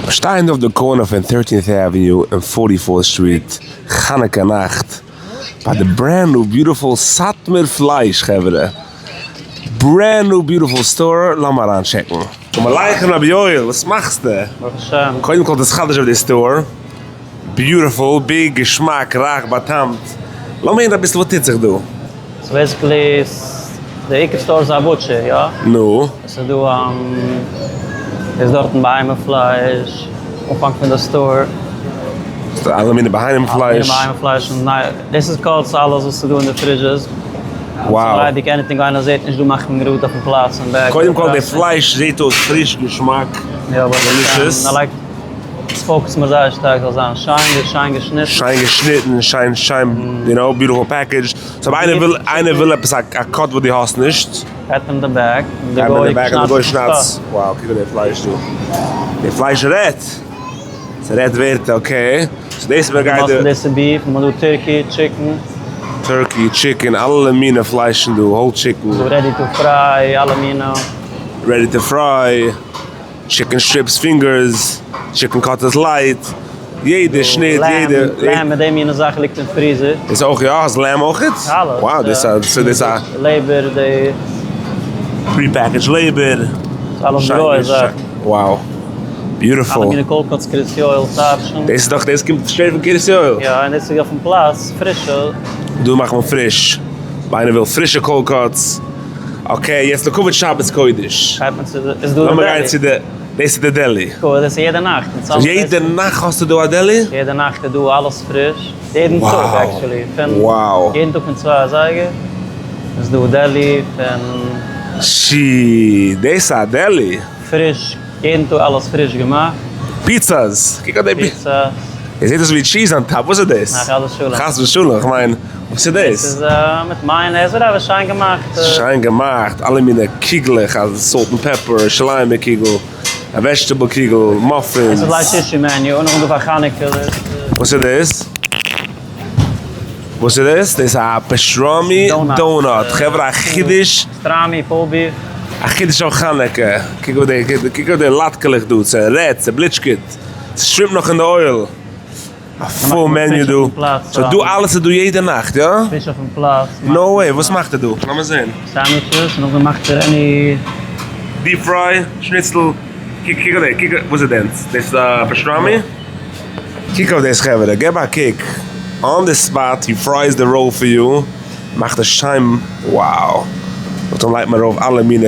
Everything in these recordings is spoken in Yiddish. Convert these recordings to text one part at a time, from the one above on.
שטייענדיג אויף די corner פון Thirteenth Avenue און Forty Fourth Street חנוכה נאכט ביי די brand new beautiful סאטמאר פלייש חברה brand new beautiful store לאמיר אריין טשעקן. שלום עליכם רבי יואל וואס מאכסטו? ברוך השם. קודם כל דאס חדש אויף די store, beautiful, big, געשמאק, רייך, באטאמט, לאמיר הערן אביסל וואס טוט זיך דא? סאו basically די עיקר store איז א butcher, יא? נו. עס איז דא איז דארטן בהמה פלייש, אנפאנג פון די store. ס'דא אלע מיני בהמה פלייש. אלע מיני בהמה פלייש און נייע, דאס איז cuts אלעס וואס איז דא אין די fridges. Wow. ליידיג anything איינער זעט נישט דא מאכט מען גראד אויפן פלאץ און back. קודם כל די פלייש זעט אויס פריש געשמאק. יא ברוך השם. עס focus מיר זייער שטארק זאל זיין שיין שיין געשניטן. שיין געשניטן, שיין שיין, you know, beautiful package. so אויב איינער וויל איינער וויל עפעס א cut וואס דו האסט נישט. גייט אין די back, און די גוי שניידט עס. Wow, קוק אויף די פלייש דא. די פלייש רעדט! ס'רעדט ווערטער, okay. so דאס איז מ'גייט די. דאס איז beef, מ'האט דא turkey, chicken. Turkey, chicken, אלע מיני פליישן דא, whole chicken. דא ready to fry, אלע מיני. Ready to fry. Chicken strips, fingers, chicken cutlets light, יעדע שניט, יעדע. Lamb מיט די מינע זאכן ליגט אין freezer. דאס אויך יא? האסט lamb אויך? אלעס. Wow, דאס איז דאס א. לעבער, די. Pre-packaged לעבער. אלעס רויע זאכן. Wow. Beautiful. אלע מיני cold cuts קרית יואל, טאשן. דאס איז דאך, דאס קומט straight פון קרית יואל. יא, און דאס איז אויפן פלאץ, פרישע. דא מאכט מען פריש. איינער וויל פרישע cold cuts. Okay, יעצט לכבוד שבת קודש. גייט מען צו די, איז דא די לאמיר deli. גיין צו די, דאס איז די deli. קול, דאס איז יעדע נאכט. יעדע נאכט האסטו דא א deli? יעדע נאכט איז דא אלעס פריש. יעדן טאג actually. פון יעדן טאג פון צוויי אזייגער איז דא deli פון. שי, דאס איז א deli. פריש, יעדן טאג אלעס פריש געמאכט. Pizzas, קוק אויף די pizzas. עס זעט אויס ווי cheese on top, וואס איז דאס? ניין חס ושלום. חס ושלום, איך מיין, וואס איז דאס? דאס איז מיט mayonnaise whatever, שיין געמאכט. שיין געמאכט, אלע מיני קוגלעך, א salt and pepper, שליימער קוגל, א vegetable קוגל, muffins. דאס איז ליל שישי menu, און נאכדעם דא פאר חנוכה. וואס איז דאס? וואס איז דאס? דאס איז א pastrami donut, חברה א חידוש. Pastrami, pulled beef. א חידוש אויף חנוכה, קוק אויף די, קוק אויף די לאטקעלעך דא, ס'רעדט, ס'בליטשקעט, ס'שווימט נאך אין די oil. א full menu דא. So דא אלעס איז דא יעדע נאכט, יא? פריש אויפן פלאץ. No way, וואס מאכט ער דא? לאמיר זען. Sandwiches, און נאכדעם מאכט ער any. Deep fry, שניצל, קוק קוק אויף די, קוק, וואס איז דענס? דאס איז א pastrami? קוק אויף דאס חברה, געב א קוק, on the spot he fries the roll for you, מאכט עס שיין, wow, נאכדעם לייגט מען ארויף אלע מיני,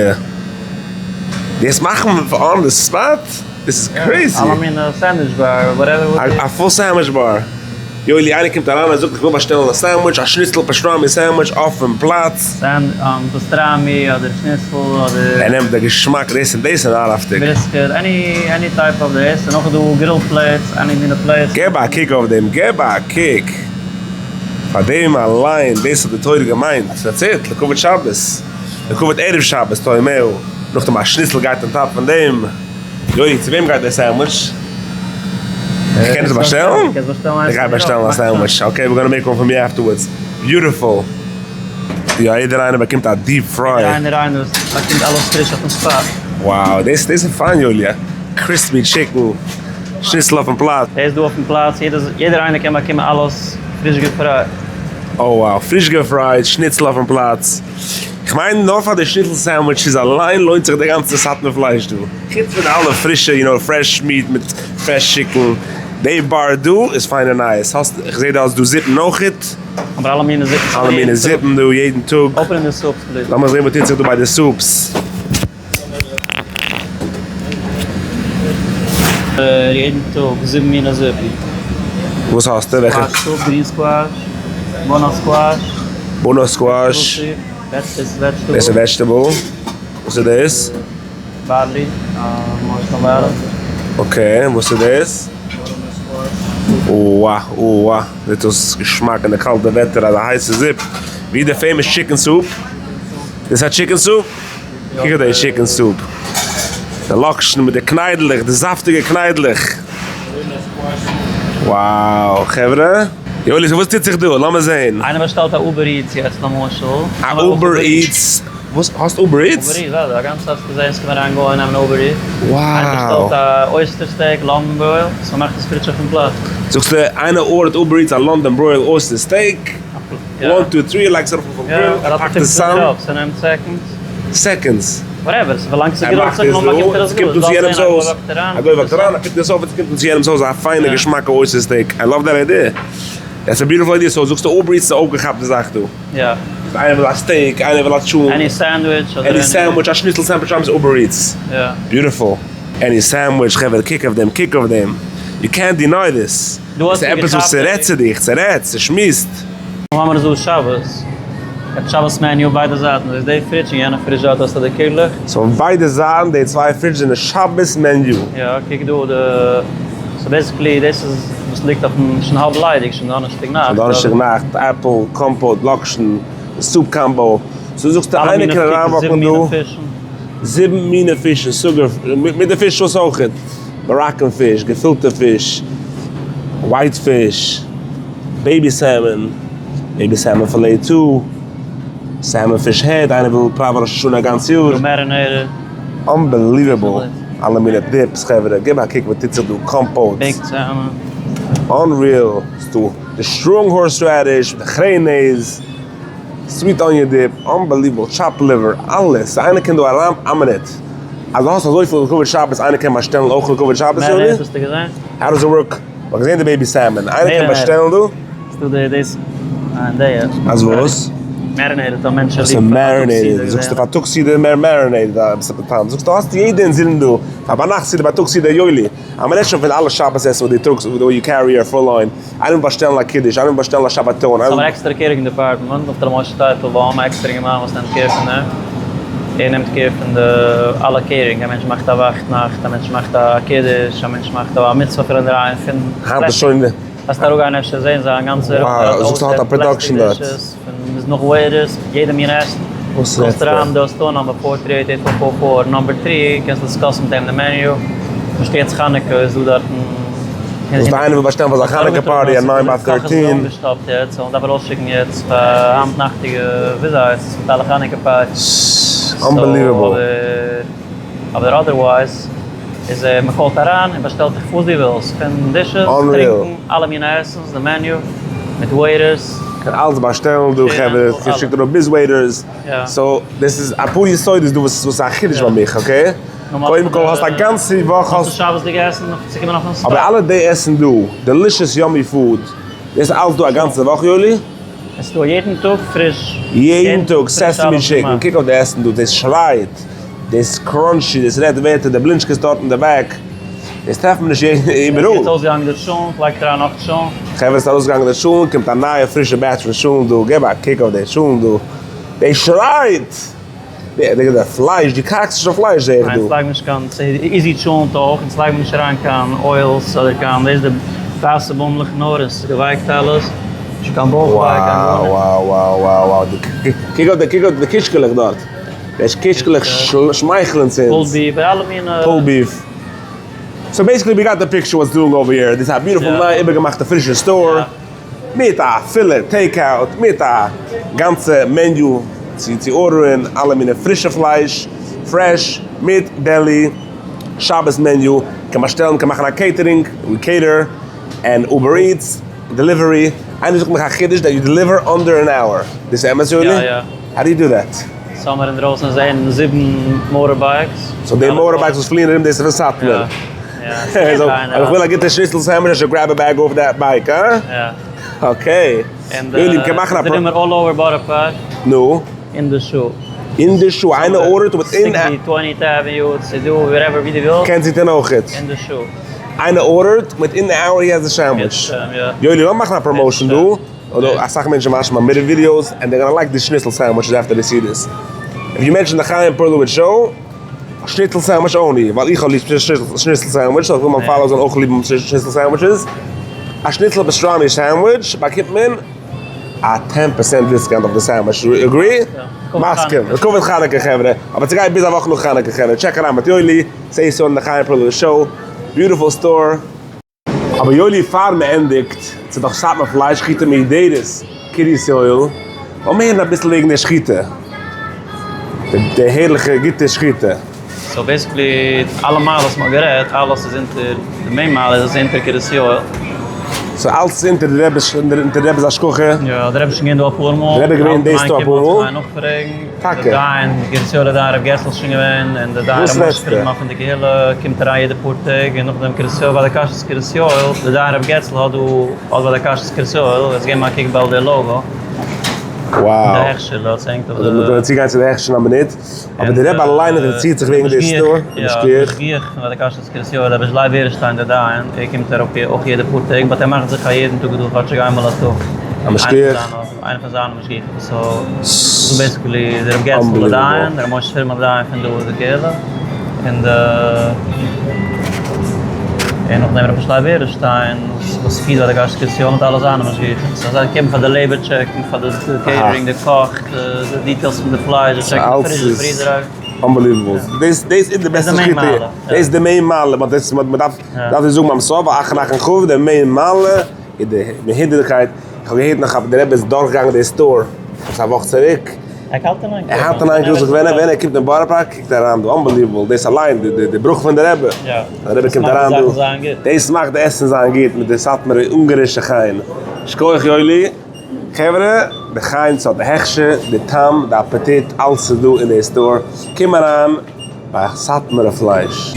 דאס מאכט מען on the spot? דאס איז crazy! אלע מיני sandwich bar, whatever. א full sandwich bar. יואלי איינער קומט אריין און זאגט איך וויל באשטעלן א sandwich, א שניצל pastrami sandwich אויפן פלאץ. Pastrami אדער שניצל אדער. ער נעמט די געשמאק דאס און דאס און נארהאפטיג. Brisket, any any type of דאס, און אויך איז דא grill plates, any מינע plates. געב א קוק אויף דעם, געב א קוק. פאר דעם אליין, דאס האט די תורה געמיינט, that's it, לכבוד שבת, לכבוד ערב שבת טועמיה, נאכדעם א שניצל גייט on top פון דעם. יואלי, צו וועם גייט דער sandwich? איך קען עס באשטעלן? איך גיי באשטעלן א sandwich. Okay, we're gonna make one for me afterwards. Beautiful. יא, יעדער איינער באקומט א deep fry. יעדער איינער באקומט אלעס פריש אויפן spot. Wow, דאס איז פיין יואלי. Crispy chicken, שניצל אויפן פלאץ. דאס איז דא אויפן פלאץ, יעדער איינער קען באקומען אלעס פריש געפרייט. Oh wow, פריש געפרייט, שניצל אויפן פלאץ. כ'מיין נאר פאר די שניצל sandwiches אליין לוינט זיך די גאנצע סאטמאר פלייש דא. חוץ פון אלע פרישע you know fresh meat מיט fresh chicken, די באר דא איז פיינע נייעס. האסט, כ'זעה דו האסט דא זופן אויכעט. אבער אלע מיני זופן. אלע מיני זופן דא יעדן טאג. Open די soups please. לאמיר זען וואס טוט זיך דא ביי די soups. יעדן טאג זיבן מיני זופן. וואס האסטו? וועלכע? Squash soup, green squash, butternut squash. Butternut squash. דאס איז vegetable. דאס איז vegetable. וואס איז דאס? Barley, marshmallow. Okay, וואס איז דאס? אוה אוה, זעט אויס געשמאק אין די קאלטע וועטער אזא הייסע זופ. ווי די famous chicken soup? דאס איז א chicken soup? קוק אויף די chicken soup. די לאקשן מיט די קניידלעך, די זאפטיגע קניידלעך. Wow, חברה. יואלי, וואס טוט זיך דא? לאמיר זעהן. איינער באשטעלט א Uber Eats יעצט למשל. א Uber Eats. וואס? האסט Uber Eats? Uber Eats, ווייל א גאנצע צייט האסטו געזען עס קומען אריין גוים נעמען Uber Eats. איינער באשטעלט א oyster steak, London broil, so מ'מאכט עס פריש אויפן פלאץ. זאגסטו איינער order ט Uber Eats א London broil oyster steak, one two three, לייגט עס ארויף אויפן grill, ער פאקט עס צאם. ס'נעמט seconds. Seconds. Whatever, ס'באלאנגט צו ער מאכט עס דא, ס'קומט אן צו יענעמ'ס הויז, א גוי וואקט אריין, ער פיקט עס אויף און ס'קומט אן צו יענעמ'ס הויז א פיינע געשמאקע oyster steak, I love that idea. That's a beautiful idea, so זאגסטו Uber Eats איז א אויפגעכאפטע זאך דא. יא. איינער וויל א steak, איינער וויל א טשולנט. Any sandwich אדער any sandwich, א שניצל sandwich אלעס Uber Eats. יא. Beautiful. Any sandwich, חברה קוק אויף דעם, קוק אויף דעם. יו קענט דיניי דיס. דא האסטו עס איז עפעס וואס ס'רעדט צו דיך, ס'רעדט, ס'שמועסט. האמער איז דא שבת. עפעס שבת menu ביידע זייטן, דאס איז די fridge און יענע fridge דארט האסטו די קיגלעך. So אויף ביידע זייטן די צוויי fridge זענען שבת menu. יא, קוק דא די, so basically דאס איז וואס ליגט אויפן, שוין האלב ליידיג, שוין דאנערשטאג נאכט. שוין דאנערשטאג נאכט, עפל, compote, לאקשן, soup combo, so זאגסטו איינער קען אריינוואקן דא, זיבן מינע פישן, סוגער, מיט די fish sauce אויכעט, Moroccan fish, געפילטע פיש, white fish, baby salmon, baby salmon fillet too, salmon fish head, איינער וויל פראווען ראש השנה א גאנץ יאר. Marinated. Unbelievable, אלע מיני dips חברה, גיב א קוק וואס טוט זיך דא, compotes. Baked salmon. Unreal, ס'דא די strong horseradish, די כרעינעיז, sweet onion dip, unbelievable, chopped liver, אלעס, איינער קען דא אריין, א מינוט, אז דו האסט אזויפיל לכבוד שבת, איינער קען באשטעלן אויך לכבוד שבת יוני? Marinated האסטו געזען? How does it work? כ'האב געזען די baby salmon, איינער קען באשטעלן דא? ס'דא די דאס און די. אז וואס? Marinated האבן מענטשן ליב. ס'איז marinated, זאגסטו פארטאגס סעודה מער marinated עפעס א טעם, זאגסטו האסט יעדע אינזינען דא, פאר ביינאכט סעודה בייטאג סעודה יולי, אז מ'רעדט שוין פון אלע שבת עסן וואס דו טראגסט וואס you carry your full line, איינער וויל באשטעלן א קידוש, איינער וויל באשטעלן א שבתון, ס'האבן עקסטערע catering department, אויף ר' משה טייטלבוים, א עקסטערע אינגערמאן וואס נעמט care פון דעם, ער נעמט care פון די אלע catering, א מענטש מאכט א וואכט נאכט, א מענטש מאכט א קידוש, א מענטש מאכט א מצוה פון אינדערהיים, פון היינט איז שוין. קענסט אראפגיין אפשר זעהן זיין גאנצע רום, ער האט אויסער plastic dishes, פון ביז נאך waiters, יעדע מין עסן, קאלסט אריין דא store number four three eight eight four four four number three, קענסט discuss ן מיט אים די menu, פשוט יעצט חנוכה איז דא דארטן. דאס איז איינער וויל באשטעלן פאר זיין חנוכה party א nine by thirteen. אנגעשטאפט יעצט, so מ'דארף ארויסשיקן יעצט פאר היינט נאכטיגע וויאזוי הייסט עס מיט אלע חנוכה parties. Unbelievable. אבער otherwise איז ער מ'קאלט אריין און באשטעלט דיך וואס דו ווילסט, פון dishes, טרינקן, אלע מיני עסנס, די menu, מיט waiters. קען אלס באשטעלן דא חברה, שיקט אראפ ביז waiters, so דאס איז אפאר יסודות דא וואס איז א חידוש ביי מיך, okay? קודם כל האסט א גאנצע וואך האסט שבת'דיגע עסן נאך צו קומען אויפן store. אבער אלע די עסן דא, delicious yummy food, דאס איז אלס דא א גאנצע וואך יולי? עס איז דא יעדן טאג פריש. יעדן טאג sesame chicken, קוק אויף די עסן דא, דאס שרייט, דאס crunchy, דאס רעדט ווערטער, די בלינטשקעס דארט אין די back, דאס טרעפט מען נישט איבעראל. יעצט אויסגעגאנגען די טשולנט, לייגט אריין נאך טשולנט. חברה ס'איז ארויסגעגאנגען די טשולנט, קומט א נייע פרישע batch פון טשולנט דא, געב א קוק אויף די טשולנט דא, דאס שרייט! די פלייש, דו קאקסט נישט אויף פלייש זעה איך דא. ניין, ס'לייג נישט קיין, ס'איז easy טשולנט אויך, אונז לייגן נישט אריין קיין oils אדער קיין, דאס איז די ווייסע בוימלעך נאר, און ס'איז געווייקט אלעס, נישט קיין בויך וויי, קיין גארנישט. Wow wow wow wow, קוק אויף די קוק אויף די קישקעלעך דארט, די קישקעלעך שמייכלען צו אונז. Pulled beef, אלע מיני. Pulled beef. So basically we got the picture what's doing over here, דאס איז א beautiful ניי איבערגעמאכטע פרישע store. מיט א פילע take out, מיט א גאנצע menu צו צו order ען אלע מיני פרישע פלייש, fresh, מיט deli, שבת menu, קען באשטעלן, קען מאכן א catering, we cater, and Uber Eats, delivery, איינער זאגט מיך א חידוש that you deliver under an hour, דאס איז אמת יולי? יא יא. How do you do that? סאמער אינדרויסן זעהן זיבן motorbikes. So די motorbikes וואס פליען ארום דאס איז פון סאטמאר? יא. אויב איך וויל א גוטע שניצל sandwich I should grab a bag off that bike, הא? יא. Okay. יולי מ'קען מאכן א. זענען מיר all over בארא פארק. נו? אין די שעה. אין די שעה? איינער order ט within א. sixty twentieth avenue, ס'איז דא wherever ווי דו ווילסט. קענסינגטאן אויכעט. אין די שעה. איינער order ט within די hour he has א sandwich. יולי לאמיר מאכן א promotion דא. אדער אסאך מענטשן watch ן מיין מידע videos and they gonna like די שניצל sandwiches after they see this. If you mention די חיים פערלאוויטש show. שניצל sandwich only, ווייל איך האב ליב שניצל sandwich, so איך וויל מיין followers זאלן אויך ליבן שניצל sandwiches. א שניצל pastrami sandwich באקומט מען א ten percent discount אויף די sandwich, you agree? מסכים. לכבוד חנוכה חברה, אבער ס'גייט ביז א וואך נאך חנוכה חברה, check אריין מיט יולי, say so אין די חיים פערלאוויטש show, beautiful store. אבער יואלי פאר מען ענדיגט, ס'איז דאך סאטמאר פלייש שחיטה מהודרת קרית יואל, לאמיר הערן אביסל וועגן די שחיטה. די הערליכע גוטע שחיטה. so basically אלע מעלות וואס מ'האט גערעדט, אלעס איז אונטער, די main מעלה איז עס אונטער קרית יואל. so אלעס איז אונטער די רבי'ס, אונטער די רבי'ס השגחה. יא, די רבי איז שוין געווען דא אפאר מאל. די רבי איז געווען אין די store אפאר מאל. נאכפרעגן. טאקע. די דיין, קרית יואל'ער דיין רב געצל איז שוין געווען, און די דיין ר' משה פרידמאן פון די קהילה קומט אריין יעדע פאר טעג, און נאכדעם קרית יואל ביי די כשרות קרית יואל, די דיין רב געצל האט דא, האט ביי די כשרות קרית יואל, וועסט געבן א קוק באלד די logo. Wow. די הכשר דארט ס'הענגט אויף די. מ'וועט צוגיין צו די הכשר אין א מינוט. אבער די רבי אליין אינטערעסירט זיך וועגן די store, די משגיח. משגיח פון די כשרות קרית יואל רבי לייב ערשטיין דער דיין, ער קומט אראפ אויך יעדע פאר טעג, but ער מאכט זיכער יעדן טאג איז דא כאטשיג איינמאל א טאג. א משגיח. איינער פון זיינע משגיחים, so ס'איז basically דער רב געצל דער דיין, דער רב משה פרידמאן דער דיין פון דא די קהילה, און די און נאכדעם רבי לייב ערשטיין וואס פירט ביי די כשרות קרית יואל מיט אלע זיינע משגיחים, so זיי קומען פאר די labor check און פאר די catering, די קאך. די details פון די פלייש, די check די fridge, די freezer. Unbelievable. דאס דאס איז די בעסטע שחיטה. דאס איז די main מעלה. באט דאס מען דארף דארף זאגן ביים סוף, אחרון אחרון חביב, די main מעלה איז די מהודר'קייט. איך האב געהערט נאך אז די רבי איז דורכגעגאנגען די store עפעס א וואך צוריק. ער האלט אין איין ער האלט אין איין קוקן זיך ווען ער ווען ער קומט אין בארא פארק קוקט ער אריין דא. Unbelievable. דאס אליין די די ברכה פון די רבי. די רבי קומט אריין דא. דאס מאכט די עסן זיין גוט מיט די סאטמארע אונגארישע חן. שכוח יואלי. חברה, די חן ס'האט די הכשר, די טעם, די אפעטיט, אלס איז דא אין די store, קום אריין ביי סאטמארע פלייש.